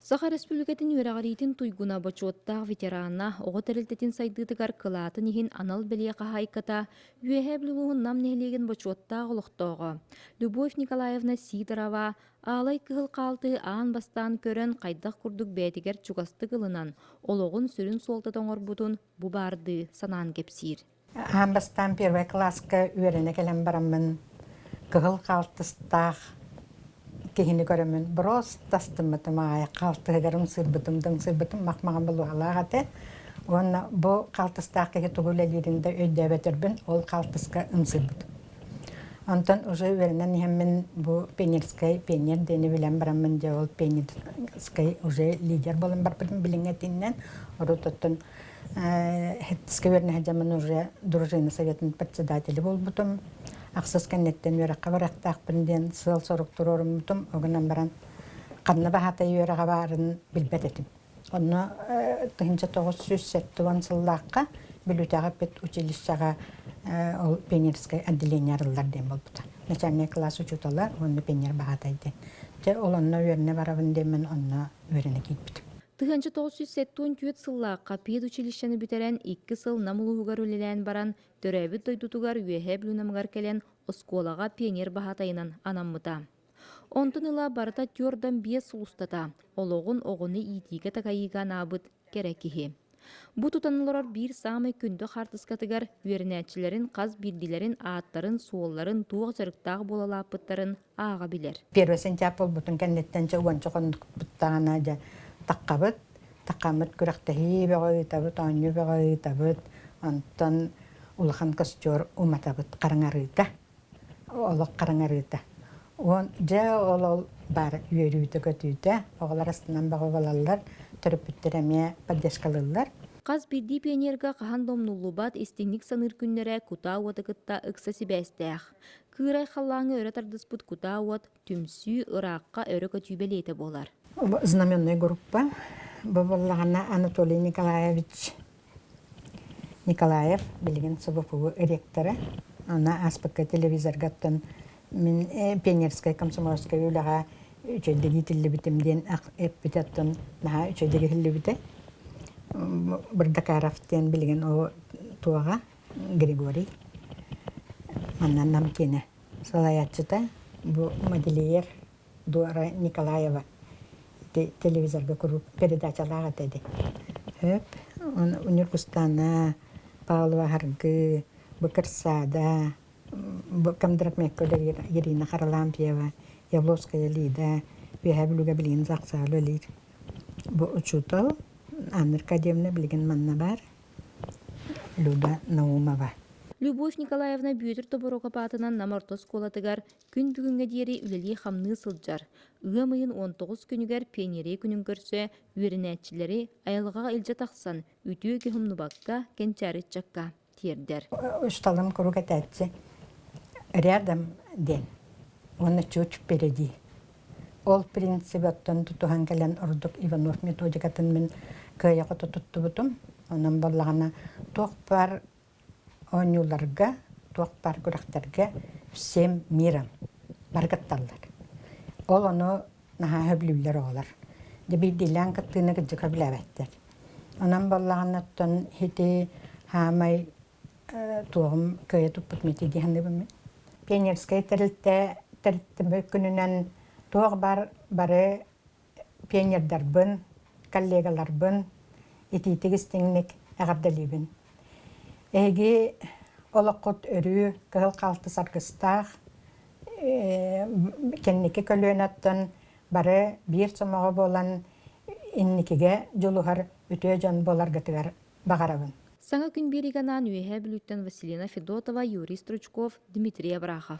Саха Республикатын үөрэҕириитин туйгуна, бочуоттаах ветерана, оҕо тэрилтэтин сайдыытыгар кылаатын иһин анал бэлиэ хаһаайката, Үөһээ Бүлүү улууһун Нам нэһилиэгин бочуоттаах олохтооҕо Любовь Николаевна Сидорова аалай кыһыл хаалты аан бастаан көрөн хайдах курдук бэйэтигэр чугастык ылынан, олоҕун сүрүн суолтата оҥорбутун бу баардыы санаан кэпсиир. Аан бастаан первый кылааска үөрэнэ кэлэн бараммын кыһыл хаалтыстаах киһини көрөммүн просто астыммытым аҕай хаалтыһыгар ымсыырбытым да ымсыырбытым мах-маҕан булуһалаах этэ уонна бу хаалтыстаах киһи тугу үлэлиирин да өйдөөбөтөрбүн ол хаалтыска ымсыырбытым. Онтон уже үөрэнэн иһэммин бу пионерскай пионер диэни билэн бараммын дьэ ол пионерскай уже лидер буолан барбытым билиҥҥи этиннэн урут оттон Хэттискэ үөрэнэ сылдьаммын уже дружина советын председателэ буолбутум. Ахсыс кэнниттэн үөрэххэ барыахтаахпын диэн сыал-сорук туруоруммутум. Ол гынан баран ханна баһаатай үөрэҕэ баарын билбэт этим. Онно 1970 сыллаахха Бүлүүтээҕи педучилищеҕа ол пионерскай отделение арыллар диэн буолбута. Начальнай кылаас учуутала уонна пионер баһаатай диэн. Дьэ ол онно үөрэнэ барабын диэммин онно үөрэнэ киирбитим. 1974 сыллаахха педучилищены бүтэрэн, 2 сыл Нам улууһугар үлэлээн баран, төрөөбүт дойдутугар Үөһээ Бүлүү Намыгар кэлэн оскуолаҕа пионер баһаатайынан анаммыта. Онтон ыла барыта 45 сыл устата олоҕун оҕону иитиигэ-такайыыга анаабыт кэрэ киһи. Бу тутан олорор биир саамай күндү хаартыскатыгар үөрэнээччилэрин хас биирдиилэрин ааттарын-суолларын, туох дьарыктаах буола улааппыттарын ааҕа билэр. Первый сентябрь буолбутун кэнниттэн дьэ уонча хонукпуттаҕына дьэ таххабыт, таххаммыт күрэхтэһии бөҕө ыытабыт, оонньуу бөҕө ыытабыт, онтон улахан костер уматабыт хараҥарыыта, олох хараҥарыыта. Уон дьэ ол ол баар үөрүүтэ-көтүүтэ, оҕолор астынан бөҕө буолаллар, төрөппүттэр эмиэ поддержкалыыллар. Хас биирдии пионерга хаһан да умнуллубат истиҥник саныыр күннэрэ кутаа уота кытта ыкса сибээстээх. Кыырай халлааҥҥа өрө тардыспыт кутаа уот түмсүү ыраахха өрө көтүү бэлиэтэ буолар. Знаменной группа бу буоллаҕына Анатолий Николаевич Николаев билигин СВПУ ректора. Аны ааспыкка телевизорга оттон мин пионерскай комсомольскай үлэҕэ үчүгэйдик иитиллибитим диэн эппитэ оттон наһаа үчүгэйдик иһиллибитэ. Бырдакаров диэн билигин ол туоҕа Григорий манна Нам киэнэ салайааччыта бу модельер Дора Николаева телевизорга куруук передачалаах этэ ди. Хөп Ньургустана Павлова Харгы, Быкырсаада, Кондракмекко Ирина Харлампьева, Явловская Лида, Үөһээ Бүлүүгэ билигин Сахсаалы үлэлиир. Бу учуутал Анна Аркадьевна билигин манна баар. Люда Наумова. Любовь Николаевна Бүөтүр Тобуруокап аатынан Нам орто оскуолатыгар күн бүгүҥҥэ диэри үлэлии-хамныы сылдьар. Ыам ыйын 19 күнүгэр Пионерия күнүн көрсө үөрэнээччилэри айылҕаҕа илдьэ тахсан, үтүө киһи умнубакка, кэнчээри ыччакка тиэрдэр. Учууталым куруук этээччи рядом диэн уонна чуть впереди. Ол принцип оттон тутуһан кэлэн ордук Иванов методикатын мин кыайа-хото туттубутум. Онон буоллаҕына туох баар оонньууларга, туох баар күрэхтэргэ всем миром бары кытталлар. Ол ону наһаа сөбүлүүллэр оҕолор. Дьэ биирдиилээн кыттыыны кырдьык сөбүлээбэттэр. Онон буоллаҕына оттон ити хаамай туоҕум кыайа туппут мити дии саныыбын мин. Пионерскай тэрилтэ тэрилтэ күнүнэн туох бар бары пионердарбын, коллегаларбын итиитик истиҥник эҕэрдэлиибин. Эһиги олоххут өрүү кыһыл хаалтыс аргыстаах, кэнники көлүөнэттэн бары биир сомоҕо буолан инникигэ дьулуһар үтүө дьон буоларгытыгар баҕарабын. Саҥа күн биэриигэ анаан Үөһээ Бүлүүттэн Василина Федотова, Юрий Стручков, Дмитрий Абрахов.